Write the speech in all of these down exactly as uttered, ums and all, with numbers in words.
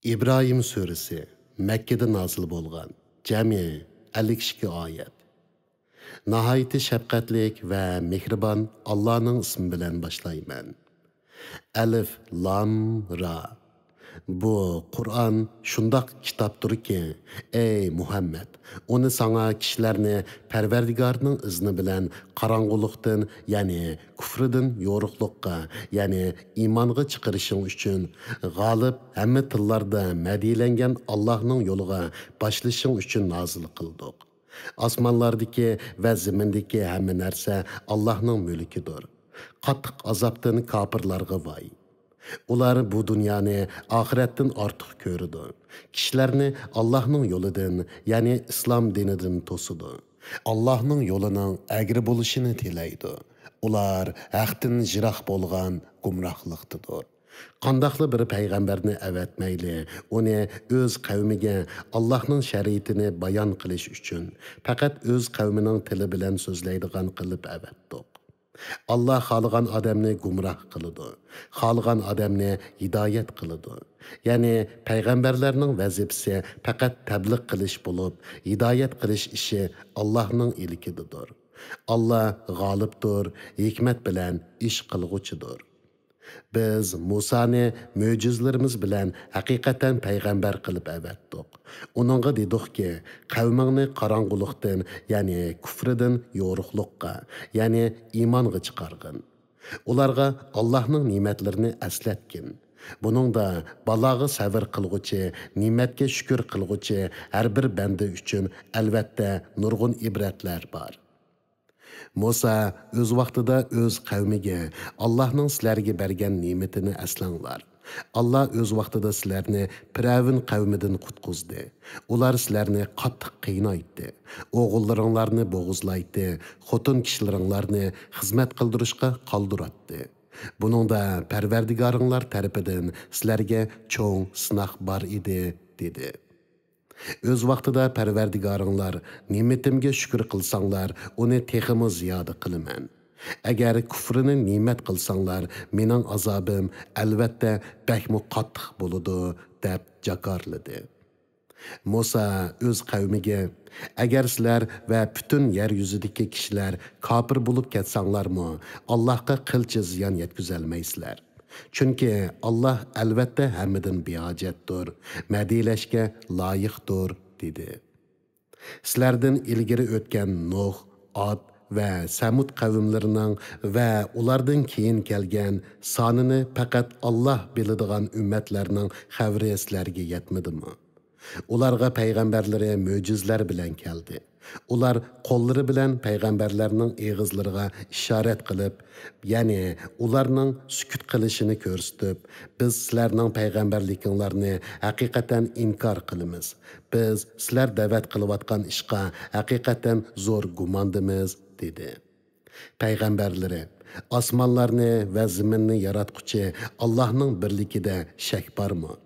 ئىبراھىم سۈرىسى، مەككىدە نازىل بولغان، جەمئىي ئەللىك ئىككى ئايەت. ناھايىتى شەپقەتلىك ۋە مېھرىبان ئاللانىڭ ئىسمى بىلەن باشلايمەن. ئەلىف، لام، را. بۇ قۇرئان شۇنداق كىتابتۇركى، ئەي مۇھەممەد، ئۇنى ساڭا كىشىلەرنى پەرۋەردىگارنىڭ ئىزنى بىلەن قاراڭغۇلۇقتىن، يەنى كۇفرىدىن يورۇقلۇققا، يەنى ئىمانغا چىقىرىشىڭ ئۈچۈن، غالىب ھەممە تىللاردا مەدھىيلەنگەن ئاللاھنىڭ يولىغا باشلىشىڭ ئۈچۈن نازىل قىلدۇق. ئاسمانلاردىكى ۋە زېمىندىكى ھەممە نەرسە ئاللاھنىڭ مۈلكىدۇر. قاتتىق ئازابتىن كاپىرلارغا ۋاي! ئۇلار بۇ دۇنيانى ئاخىرەتتىن ئارتۇق كۆرىدۇ. كىشىلەرنى ئاللاھنىڭ يولىدىن، يەنى ئىسلام دىنىدىن توسىدۇ. ئاللاھنىڭ يولىنىڭ ئەگرى بولۇشىنى تىلەيدۇ. ئۇلار ھەقتىن يىراق بولغان گۇمراھلىقتىدۇر. قانداقلا بىر پەيغەمبەرنى ئەۋەتمەيلى، ئۇنى ئۆز قەۋمىگە ئاللاھنىڭ شەرىئىتىنى بايان قىلىش ئۈچۈن، پەقەت ئۆز قەۋمىنىڭ تىلى بىلەن سۆزلەيدىغان قىلىپ ئەۋەتتۇق. ئاللا خالىغان ئادەمنى گۇمراھ قىلىدۇ، خالىغان ئادەمنى ھىدايەت قىلىدۇ. يەنى پەيغەمبەرلەرنىڭ ۋەزىپىسى پەقەت تەبلىغ قىلىش بولۇپ، ھىدايەت قىلىش ئىشى ئاللانىڭ ئىلكىدىدۇر. ئاللا غالىبتۇر، ھېكمەت بىلەن ئىش قىلغۇچىدۇر. بىز مۇسانى مۆجىزىلىرىمىز بىلەن ھەقىقەتەن پەيغەمبەر قىلىپ ئەۋەتتۇق. ئۇنىڭغا دېدۇقكى، قەۋمىڭنى قاراڭغۇلۇقتىن، يەنى كۇفرىدىن يورۇقلۇققا، يەنى ئىمانغا چىقارغىن. ئۇلارغا ئاللاھنىڭ نېمەتلىرىنى ئەسلەتكىن. بۇنىڭدا بالاغا سەۋر قىلغۇچى، نېمەتكە شۈكۈر قىلغۇچى ھەر بىر بەندە ئۈچۈن ئەلۋەتتە نۇرغۇن ئىبرەتلەر بار. مۇسا ئۆز ۋاقتىدا ئۆز قەۋمىگە، ئاللاھنىڭ سىلەرگە بەرگەن نېمىتىنى ئەسلەڭلار. ئاللا ئۆز ۋاقتىدا سىلەرنى پىرئەۋن قەۋمىدىن قۇتقۇزدى. ئۇلار سىلەرنى قاتتىق قىينايتتى. ئوغۇللىرىڭلارنى بوغۇزلايتتى، خوتۇن كىشىلىرىڭلارنى خىزمەت قىلدۇرۇشقا قالدۇراتتى. بۇنىڭدا پەرۋەردىگارىڭلار تەرىپىدىن سىلەرگە چوڭ سىناق بار ئىدى، دېدى. ئۆز ۋاقتىدا پەرۋەردىگارىڭلار نېمىتىمگە شۈكۈر قىلساڭلار، ئۇنى تېخىمۇ زىيادە قىلىمەن. ئەگەر كۇفرىنى نېمەت قىلساڭلار، مېنىڭ ئازابىم ئەلۋەتتە بەكمۇ قاتتىق بولىدۇ، دەپ جاكارلىدى. مۇسا ئۆز قەۋمىگە، ئەگەر سىلەر ۋە پۈتۈن يەر يۈزىدىكى كىشىلەر كاپىر بولۇپ كەتسەڭلارمۇ، ئاللاھقا قىلچە زىيان يەتكۈزەلمەيسىلەر. چۈنكى ئاللاھ ئەلۋەتتە ھەممىدىن بىھاجەتتۇر، مەدھىيلەشكە لايىقتۇر، دېدى. سىلەردىن ئىلگىرى ئۆتكەن نۇھ، ئاد ۋە سەمۇد قەۋملىرىنىڭ ۋە ئۇلاردىن كېيىن كەلگەن سانىنى پەقەت ئاللاھ بىلىدىغان ئۈممەتلەرنىڭ خەۋىرى سىلەرگە يەتمىدىمۇ؟ ئۇلارغا پەيغەمبەرلىرى مۆجىزىلەر بىلەن كەلدى. ئۇلار قوللىرى بىلەن پەيغەمبەرلەرنىڭ ئېغىزلىرىغا ئىشارەت قىلىپ، يەنى ئۇلارنىڭ سۈكۈت قىلىشىنى كۆرسىتىپ، بىز سىلەرنىڭ پەيغەمبەرلىكىڭلارنى ھەقىقەتەن ئىنكار قىلىمىز. بىز سىلەر دەۋەت قىلىۋاتقان ئىشقا ھەقىقەتەن زور گۇماندىمىز، دېدى. پەيغەمبەرلىرى، ئاسمانلارنى ۋە زېمىننى ياراتقۇچى ئاللاھنىڭ بىرلىكىدە شەك بارمۇ؟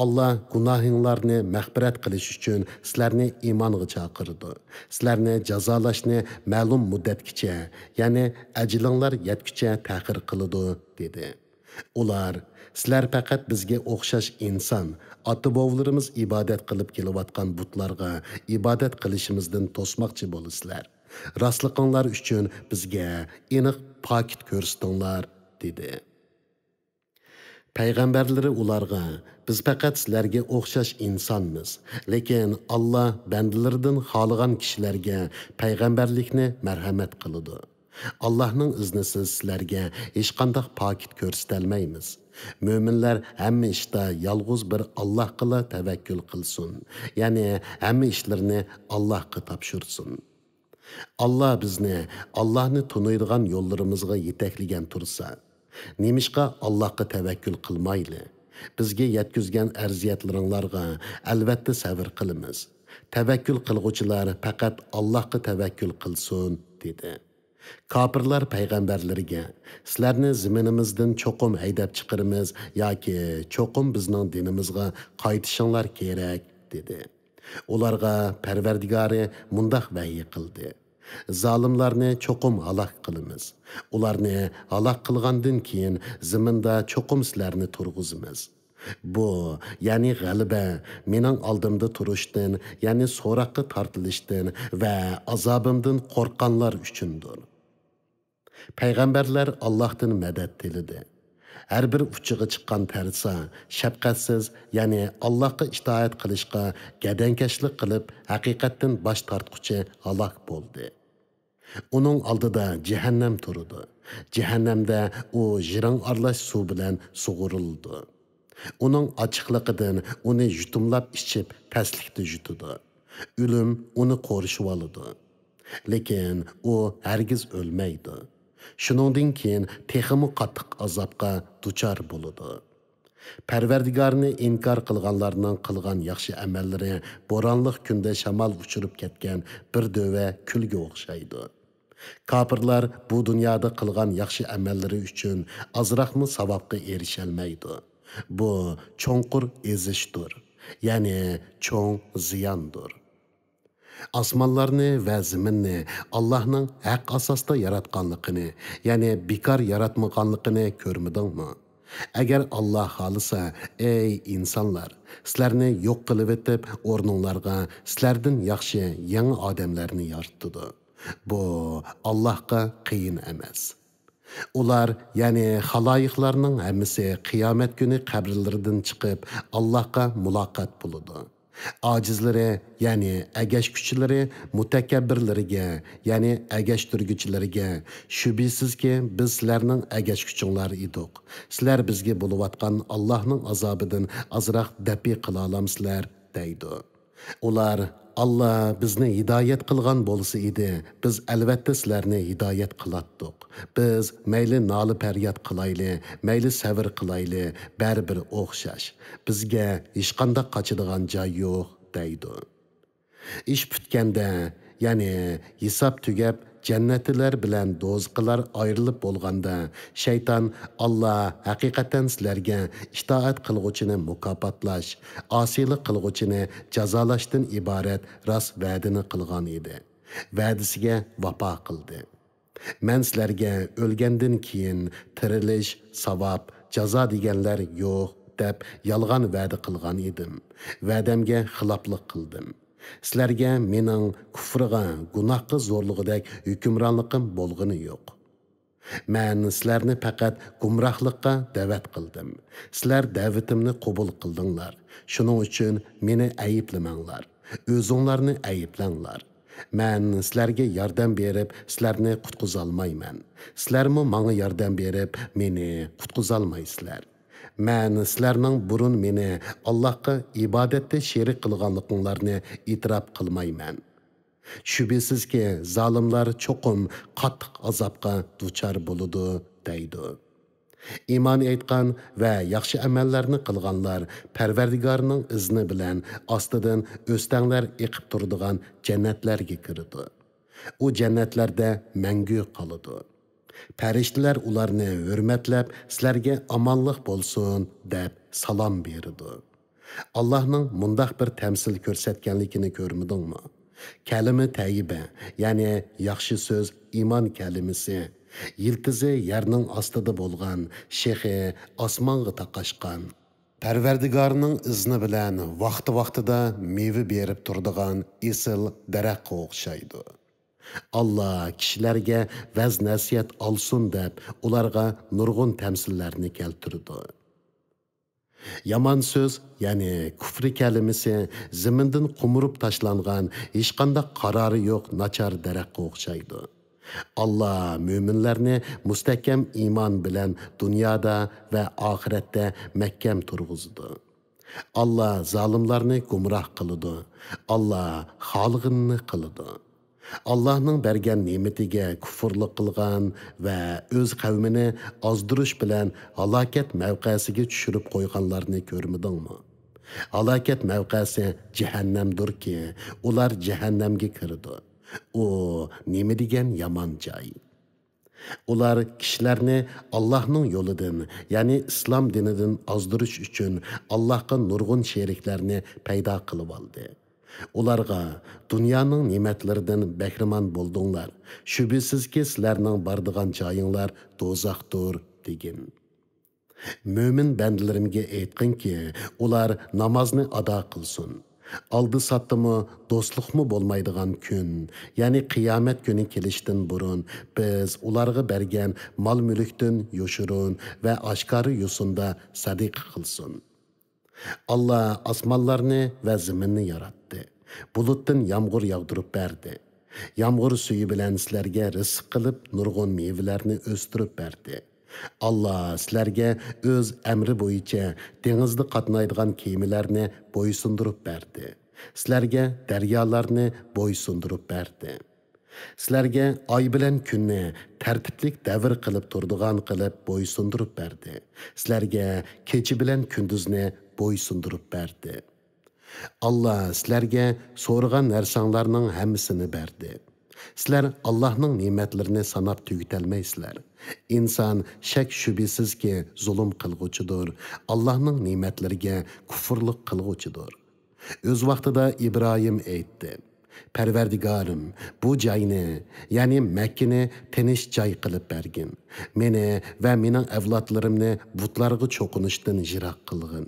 ئاللا گۇناھىڭلارنى مەغپىرەت قىلىش ئۈچۈن سىلەرنى ئىمانغا چاقىرىدۇ. سىلەرنى جازالاشنى مەلۇم مۇددەتكىچە، يەنى ئەجىلىڭلار يەتكۈچە تەخىر قىلىدۇ، دېدى. ئۇلار، سىلەر پەقەت بىزگە ئوخشاش ئىنسان، ئاتا-بوۋىلىرىمىز ئىبادەت قىلىپ كېلىۋاتقان بۇتلارغا ئىبادەت قىلىشىمىزدىن توسماقچى بولىسىلەر. راستلىقىڭلار ئۈچۈن بىزگە ئېنىق پاكىت كۆرسىتىڭلار، دېدى. پەيغەمبەرلىرى ئۇلارغا، بىز پەقەت سىلەرگە ئوخشاش ئىنسانمىز، لېكىن ئاللا بەندىلىرىدىن خالىغان كىشىلەرگە پەيغەمبەرلىكنى مەرھەمەت قىلىدۇ. ئاللاھنىڭ ئىزنىسىز سىلەرگە ھېچقانداق پاكىت كۆرسىتەلمەيمىز. مۆمىنلەر ھەممە ئىشتا يالغۇز بىر ئاللاھقىلا تەۋەككۈل قىلسۇن، يەنى ھەممە ئىشلىرىنى ئاللاھقا تاپشۇرسۇن. ئاللا بىزنى ئاللاھنى تونۇيدىغان يوللىرىمىزغا يېتەكلىگەن تۇرسا، نېمىشقا ئاللاھقا تەۋەككۈل قىلمايلى؟ بىزگە يەتكۈزگەن ئەرزىيەتلىرىڭلارغا ئەلۋەتتە سەۋر قىلىمىز. تەۋەككۈل قىلغۇچىلار پەقەت ئاللاھقا تەۋەككۈل قىلسۇن، دېدى. كاپىرلار پەيغەمبەرلىرىگە، سىلەرنى زېمىنىمىزدىن چوقۇم ھەيدەپ چىقىرىمىز ياكى چوقۇم بىزنىڭ دىنىمىزغا قايتىشىڭلار كېرەك، دېدى. ئۇلارغا پەرۋەردىگارى مۇنداق ۋەھىي قىلدى: زالىملارنى چوقۇم ھالاك قىلىمىز. ئۇلارنى ھالاك قىلغاندىن كېيىن زېمىندا چوقۇم سىلەرنى تۇرغۇزىمىز. بۇ، يەنى غەلىبە، مېنىڭ ئالدىمدا تۇرۇشتىن، يەنى سوراققا تارتىلىشتىن ۋە ئازابىمدىن قورققانلار ئۈچۈندۇر. پەيغەمبەرلەر ئاللاھتىن مەدەت تىلىدى. ھەر بىر ئۇچىغا چىققان تەرسا، شەپقەتسىز، يەنى ئاللاھقا ئىتائەت قىلىشقا گەدەنكەشلىك قىلىپ، ھەقىقەتتىن باش تارتقۇچى ھالاك بولدى. ئۇنىڭ ئالدىدا جەھەننەم تۇرىدۇ. جەھەننەمدە ئۇ ژىرىڭ ئارىلاش سۇ بىلەن سۇغۇرۇلىدۇ. ئۇنىڭ ئاچچىقلىقىدىن ئۇنى يۇتۇملاپ ئىچىپ، پەسلىكتە يۇتىدۇ. ئۆلۈم ئۇنى قورشىۋالىدۇ. لېكىن ئۇ ھەرگىز ئۆلمەيدۇ. شۇنىڭدىن كېيىن تېخىمۇ قاتتىق ئازابقا دۇچار بولىدۇ. پەرۋەردىگارنى ئىنكار قىلغانلارنىڭ قىلغان ياخشى ئەمەللىرى بورانلىق كۈندە شامال ئۇچۇرۇپ كەتكەن بىر دۆۋە كۈلگە ئوخشايدۇ. كاپىرلار بۇ دۇنيادا قىلغان ياخشى ئەمەللىرى ئۈچۈن ئازراقمۇ ساۋابقا ئېرىشەلمەيدۇ. بۇ چوڭقۇر ئېزىشتۇر، يەنى چوڭ زىياندۇر. ئاسمانلارنى ۋە زېمىننى ئاللاھنىڭ ھەق ئاساستا ياراتقانلىقىنى، يەنى بىكار ياراتمىغانلىقىنى كۆرمىدىڭمۇ؟ ئەگەر ئاللاھ خالىسا، ئەي ئىنسانلار، سىلەرنى يوق قىلىۋېتىپ، ئورنۇڭلارغا سىلەردىن ياخشى يېڭى ئادەملەرنى يارىتىدۇ. بۇ ئاللاھقا قىيىن ئەمەس. ئۇلار، يەنى خالايىقلارنىڭ ھەممىسى قىيامەت كۈنى قەبرىلىرىدىن چىقىپ، ئاللاھقا مۇلاقات بولىدۇ. ئاجىزلىرى، يەنى ئەگەشكۈچىلىرى مۇتەكەببىرلىرىگە، يەنى ئەگەشتۈرگۈچىلىرىگە، شۈبھىسىزكى، بىز سىلەرنىڭ ئەگەشكۈچۈڭلار ئىدۇق. سىلەر بىزگە بولۇۋاتقان ئاللاھنىڭ ئازابىدىن ئازراق دەپئى قىلالامسىلەر؟ دەيدۇ. ئۇلار، ئاللا بىزنى ھىدايەت قىلغان بولسا ئىدى، بىز ئەلۋەتتە سىلەرنى ھىدايەت قىلاتتۇق. بىز مەيلى نالە-پەرياد قىلايلى، مەيلى سەۋر قىلايلى، بەرىبىر ئوخشاش. بىزگە ھېچقانداق قاچىدىغان جاي يوق، دەيدۇ. ئىش پۈتكەندە، يەنى ھېساب تۈگەپ، جەننەتلىلەر بىلەن دوزىخلار ئايرىلىپ بولغاندا، شەيتان، ئاللا ھەقىقەتەن سىلەرگە ئىتائەت قىلغۇچىنى مۇكاپاتلاش، ئاسىيلىق قىلغۇچىنى جازالاشتىن ئىبارەت راست ۋەدىنى قىلغان ئىدى. ۋەدىسىگە ۋاپا قىلدى. مەن سىلەرگە ئۆلگەندىن كېيىن تىرىلىش، ساۋاب، جازا دېگەنلەر يوق، دەپ يالغان ۋەدە قىلغان ئىدىم. ۋەدەمگە خىلاپلىق قىلدىم. سىلەرگە مېنىڭ كۇفرىغا، گۇناھقا زورلىغۇدەك ھۆكۈمرانلىقىم بولغىنى يوق. مەن سىلەرنى پەقەت گۇمراھلىققا دەۋەت قىلدىم. سىلەر دەۋىتىمنى قوبۇل قىلدىڭلار. شۇنىڭ ئۈچۈن مېنى ئەيىبلىمەڭلار. ئۆزۈڭلارنى ئەيىبلەڭلار. مەن سىلەرگە ياردەم بېرىپ، سىلەرنى قۇتقۇزالمايمەن. سىلەرمۇ ماڭا ياردەم بېرىپ، مېنى قۇتقۇزالمايسىلەر. مەن سىلەرنىڭ بۇرۇن مېنى ئاللاھقا ئىبادەتتە شېرىك قىلغانلىقىڭلارنى ئېتىراپ قىلمايمەن. شۈبھىسىزكى، زالىملار چوقۇم قاتتىق ئازابقا دۇچار بولىدۇ، دەيدۇ. ئىمان ئېيتقان ۋە ياخشى ئەمەللەرنى قىلغانلار پەرۋەردىگارنىڭ ئىزنى بىلەن ئاستىدىن ئۆستەڭلەر ئېقىپ تۇرىدىغان جەننەتلەرگە كىرىدۇ. ئۇ جەننەتلەردە مەڭگۈ قالىدۇ. پەرىشتىلەر ئۇلارنى ھۆرمەتلەپ، سىلەرگە ئامانلىق بولسۇن، دەپ سالام بېرىدۇ. ئاللاھنىڭ مۇنداق بىر تەمسىل كۆرسەتكەنلىكىنى كۆرمىدىڭمۇ؟ كەلىمە تەييىبە، يەنى ياخشى سۆز، ئىمان كەلىمىسى، يىلتىزى يەرنىڭ ئاستىدا بولغان، شېخى ئاسمانغا تاقاشقان، پەرۋەردىگارنىڭ ئىزنى بىلەن ۋاقتى-ۋاقتىدا مېۋە بېرىپ تۇرىدىغان ئېسىل دەرەخكە ئوخشايدۇ. ئاللا كىشىلەرگە ۋەز-نەسىھەت ئالسۇن دەپ، ئۇلارغا نۇرغۇن تەمسىللەرنى كەلتۈرىدۇ. يامان سۆز، يەنى كۇفرى كەلىمىسى زېمىندىن قومۇرۇپ تاشلانغان، ھېچقانداق قارارى يوق ناچار دەرەخكە ئوخشايدۇ. ئاللا مۆمىنلەرنى مۇستەھكەم ئىمان بىلەن دۇنيادا ۋە ئاخىرەتتە مەھكەم تۇرغۇزىدۇ. ئاللا زالىملارنى گۇمراھ قىلىدۇ. ئاللا خالىغىنىنى قىلىدۇ. ئاللانىڭ بەرگەن نېمىتىگە كۇفۇرلۇق قىلغان ۋە ئۆز قەۋمىنى ئازدۇرۇش بىلەن ھالاكەت مەۋقەسىگە چۈشۈرۈپ قويغانلارنى كۆرمىدىڭمۇ؟ ھالاكەت مەۋقەسى جەھەننەمدۇركى، ئۇلار جەھەننەمگە كىرىدۇ. ئۇ نېمە دېگەن يامان جاي! ئۇلار كىشىلەرنى ئاللاھنىڭ يولىدىن، يەنى ئىسلام دىنىدىن ئازدۇرۇش ئۈچۈن ئاللاھقا نۇرغۇن شېرىكلەرنى پەيدا قىلىۋالدى. ئۇلارغا، دۇنيانىڭ نېمەتلىرىدىن بەھرىمەن بولدۇڭلار، شۈبھىسىزكى، سىلەرنىڭ بارىدىغان جايىڭلار دوزاختۇر، دېگىن. مۆمىن بەندىلىرىمگە ئېيتقىنكى، ئۇلار نامازنى ئادا قىلسۇن. ئالدى-ساتتىمۇ، دوستلۇقمۇ بولمايدىغان كۈن، يەنى قىيامەت كۈنى كېلىشتىن بۇرۇن، بىز ئۇلارغا بەرگەن مال-مۈلۈكتىن يوشۇرۇن ۋە ئاشكارا يوسۇندا سەدىقە قىلسۇن. ئاللا ئاسمانلارنى ۋە زېمىننى ياراتتى. بۇلۇتتىن يامغۇر ياغدۇرۇپ بەردى. يامغۇر سۈيى بىلەن سىلەرگە رىزىق قىلىپ، نۇرغۇن مېۋىلەرنى ئۆستۈرۈپ بەردى. ئاللا سىلەرگە ئۆز ئەمرى بويىچە دېڭىزدا قاتنايدىغان كېمىلەرنى بويسۇندۇرۇپ بەردى. سىلەرگە دەريالارنى بويسۇندۇرۇپ بەردى. سىلەرگە ئاي بىلەن كۈننى تەرتىپلىك دەۋر قىلىپ تۇرىدىغان قىلىپ بويسۇندۇرۇپ بەردى. سىلەرگە كېچە بىلەن كۈندۈزنى بويسۇندۇرۇپ بەردى. ئاللا سىلەرگە سورىغان نەرسەڭلارنىڭ ھەممىسىنى بەردى. سىلەر ئاللاھنىڭ نېمەتلىرىنى ساناپ تۈگىتەلمەيسىلەر. ئىنسان شەك-شۈبھىسىزكى زۇلۇم قىلغۇچىدۇر، ئاللاھنىڭ نېمەتلىرىگە كۇفۇرلۇق قىلغۇچىدۇر. ئۆز ۋاقتىدا ئىبراھىم ئېيتتى: پەرۋەردىگارىم، بۇ جاينى، يەنى مەككىنى تىنچ جاي قىلىپ بەرگىن. مېنى ۋە مېنىڭ ئەۋلادلىرىمنى بۇتلارغا چوقۇنۇشتىن يىراق قىلغىن.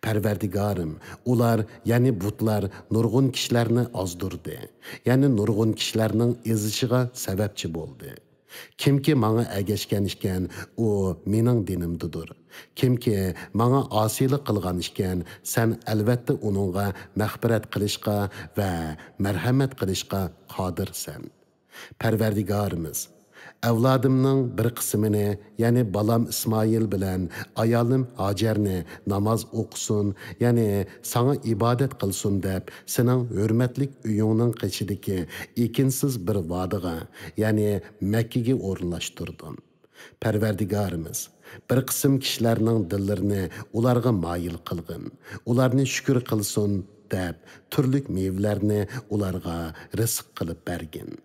پەرۋەردىگارىم، ئۇلار، يەنى بۇتلار نۇرغۇن كىشىلەرنى ئازدۇردى، يەنى نۇرغۇن كىشىلەرنىڭ ئېزىشىغا سەۋەبچى بولدى. كىمكى ماڭا ئەگەشكەن ئىكەن، ئۇ مېنىڭ دىنىمدىدۇر. كىمكى ماڭا ئاسىيلىق قىلغان ئىكەن، سەن ئەلۋەتتە ئۇنىڭغا مەغپىرەت قىلىشقا ۋە مەرھەمەت قىلىشقا قادىرسەن. پەرۋەردىگارىمىز، ئەۋلادىمنىڭ بىر قىسمىنى، يەنى بالام ئىسمائىل بىلەن ئايالىم ھاجەرنى ناماز ئوقۇسۇن، يەنى ساڭا ئىبادەت قىلسۇن دەپ، سېنىڭ ھۆرمەتلىك ئۆيۈڭنىڭ قېشىدىكى ئېكىنسىز بىر ۋادىغا، يەنى مەككىگە ئورۇنلاشتۇردۇم. پەرۋەردىگارىمىز، بىر قىسىم كىشىلەرنىڭ دىللىرىنى ئۇلارغا مايىل قىلغىن، ئۇلارنى شۈكۈر قىلسۇن دەپ، تۈرلۈك مېۋىلەرنى ئۇلارغا رىزىق قىلىپ بەرگىن.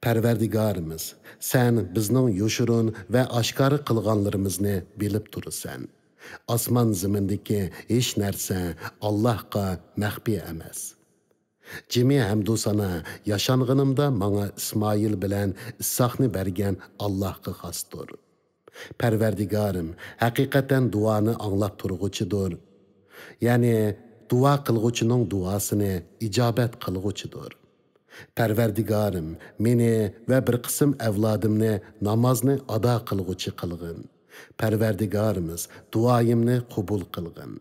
پەرۋەردىگارىمىز، سەن بىزنىڭ يوشۇرۇن ۋە ئاشكارا قىلغانلىرىمىزنى بىلىپ تۇرىسەن. ئاسمان-زېمىندىكى ھېچ نەرسە ئاللاھقا مەخپىي ئەمەس. جىمى ھەمدۇسانا ياشانغىنىمدا ماڭا ئىسمائىل بىلەن ئىسھاقنى بەرگەن ئاللاھقا خاستۇر. پەرۋەردىگارىم ھەقىقەتەن دۇئانى ئاڭلاپ تۇرغۇچىدۇر. يەنى دۇئا قىلغۇچىنىڭ دۇئاسىنى ئىجابەت قىلغۇچىدۇر. پەرۋەردىگارىم، مېنى ۋە بىر قىسىم ئەۋلادىمنى نامازنى ئادا قىلغۇچى قىلغىن. پەرۋەردىگارىمىز، دۇئايىمنى قوبۇل قىلغىن.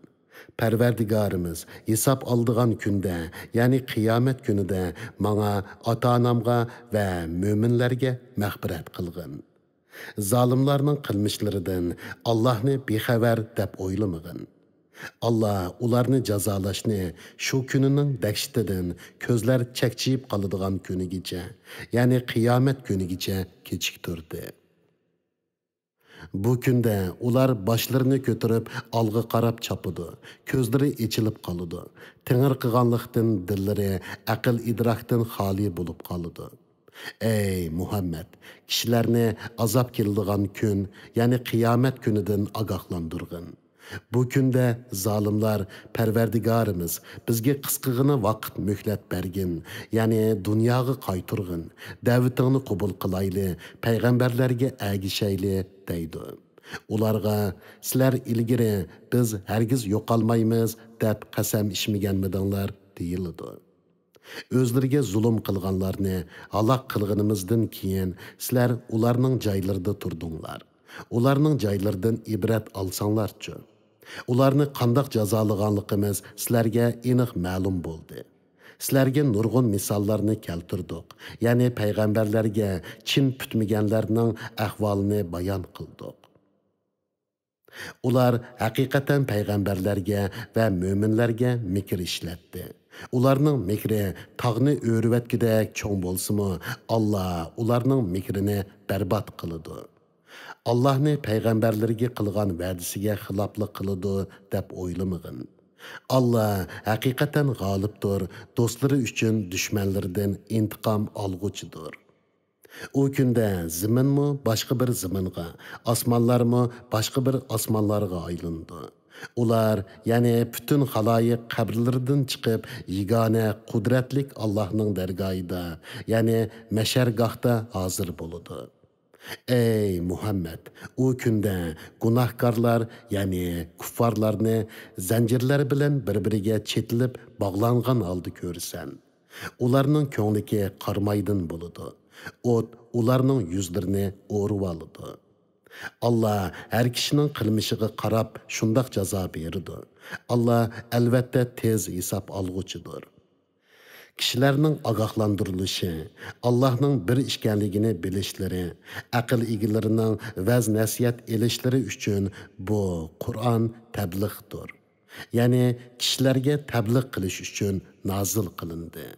پەرۋەردىگارىمىز، ھېساب ئالىدىغان كۈندە، يەنى قىيامەت كۈنىدە ماڭا، ئاتا-ئانامغا ۋە مۆمىنلەرگە مەغپىرەت قىلغىن. زالىملارنىڭ قىلمىشلىرىدىن ئاللاھنى بىخەۋەر دەپ ئويلىمىغىن. ئاللا ئۇلارنى جازالاشنى شۇ كۈنىنىڭ دەھشىتىدىن كۆزلەر چەكچىيىپ قالىدىغان كۈنىگىچە، يەنى قىيامەت كۈنىگىچە كېچىكتۈردى. بۇ كۈندە ئۇلار باشلىرىنى كۆتۈرۈپ ئالغا قاراپ چاپىدۇ، كۆزلىرى ئېچىلىپ قالىدۇ، تېڭىرقىغانلىقتىن دىللىرى ئەقىل-ئىدراكتىن خالىي بولۇپ قالىدۇ. ئەي مۇھەممەد، كىشىلەرنى ئازاب كېلىدىغان كۈن، يەنى قىيامەت كۈنىدىن ئاگاھلاندۇرغىن. بۇ كۈندە زالىملار، پەرۋەردىگارىمىز، بىزگە قىسقىغىنا ۋاقىت مۆھلەت بەرگىن، يەنى دۇنياغا قايتۇرغىن، دەۋىتىڭنى قوبۇل قىلايلى، پەيغەمبەرلەرگە ئەگىشەيلى، دەيدۇ. ئۇلارغا، سىلەر ئىلگىرى بىز ھەرگىز يوقالمايمىز دەپ قەسەم ئىچمىگەنمىدىڭلار؟ دېيىلىدۇ. ئۆزلىرىگە زۇلۇم قىلغانلارنى ھالاك قىلغىنىمىزدىن كېيىن، سىلەر ئۇلارنىڭ جايلىرىدا تۇردۇڭلار. ئۇلارنىڭ جايلىرىدىن ئىبرەت ئالساڭلارچۇ؟ ئۇلارنى قانداق جازالىغانلىقىمىز سىلەرگە ئېنىق مەلۇم بولدى. سىلەرگە نۇرغۇن مىساللارنى كەلتۈردۇق، يەنى پەيغەمبەرلەرگە چىن پۈتمىگەنلەرنىڭ ئەھۋالىنى بايان قىلدۇق. ئۇلار ھەقىقەتەن پەيغەمبەرلەرگە ۋە مۆمىنلەرگە مىكىر ئىشلەتتى. ئۇلارنىڭ مىكرى تاغنى ئۆرۈۋەتكۈدەك چوڭ بولسىمۇ، ئاللا ئۇلارنىڭ مىكرىنى بەربات قىلىدۇ. ئاللاھنى پەيغەمبەرلىرىگە قىلغان ۋەدىسىگە خىلاپلىق قىلىدۇ دەپ ئويلىمىغىن. ئاللا ھەقىقەتەن غالىبتۇر، دوستلىرى ئۈچۈن دۈشمەنلىرىدىن ئىنتىقام ئالغۇچىدۇر. ئۇ كۈندە زېمىنمۇ باشقا بىر زېمىنغا، ئاسمانلارمۇ باشقا بىر ئاسمانلارغا ئايلىنىدۇ. ئۇلار، يەنى پۈتۈن خالايىق قەبرىلىرىدىن چىقىپ، يېگانە قۇدرەتلىك ئاللاھنىڭ دەرگاھىدا، يەنى مەشەرگاھتا ھازىر بولىدۇ. ئەي مۇھەممەد، ئۇ كۈندە گۇناھكارلار، يەنى كۇففارلارنى زەنجىرلەر بىلەن بىر-بىرىگە چېتىلىپ باغلانغان ھالدا كۆرىسەن. ئۇلارنىڭ كۆڭلىكى قارامايدىن بولىدۇ. ئوت ئۇلارنىڭ يۈزلىرىنى ئورىۋالىدۇ. ئاللا ھەر كىشىنىڭ قىلمىشىغا قاراپ شۇنداق جازا بېرىدۇ. ئاللا ئەلۋەتتە تېز ھېساب ئالغۇچىدۇر. كىشىلەرنىڭ ئاگاھلاندۇرۇلۇشى، ئاللاھنىڭ بىر ئىكەنلىكىنى بىلىشلىرى، ئەقىل ئىگىلىرىنىڭ ۋەز-نەسىھەت ئېلىشلىرى ئۈچۈن بۇ قۇرئان تەبلىغدۇر. يەنى كىشىلەرگە تەبلىغ قىلىش ئۈچۈن نازىل قىلىندى.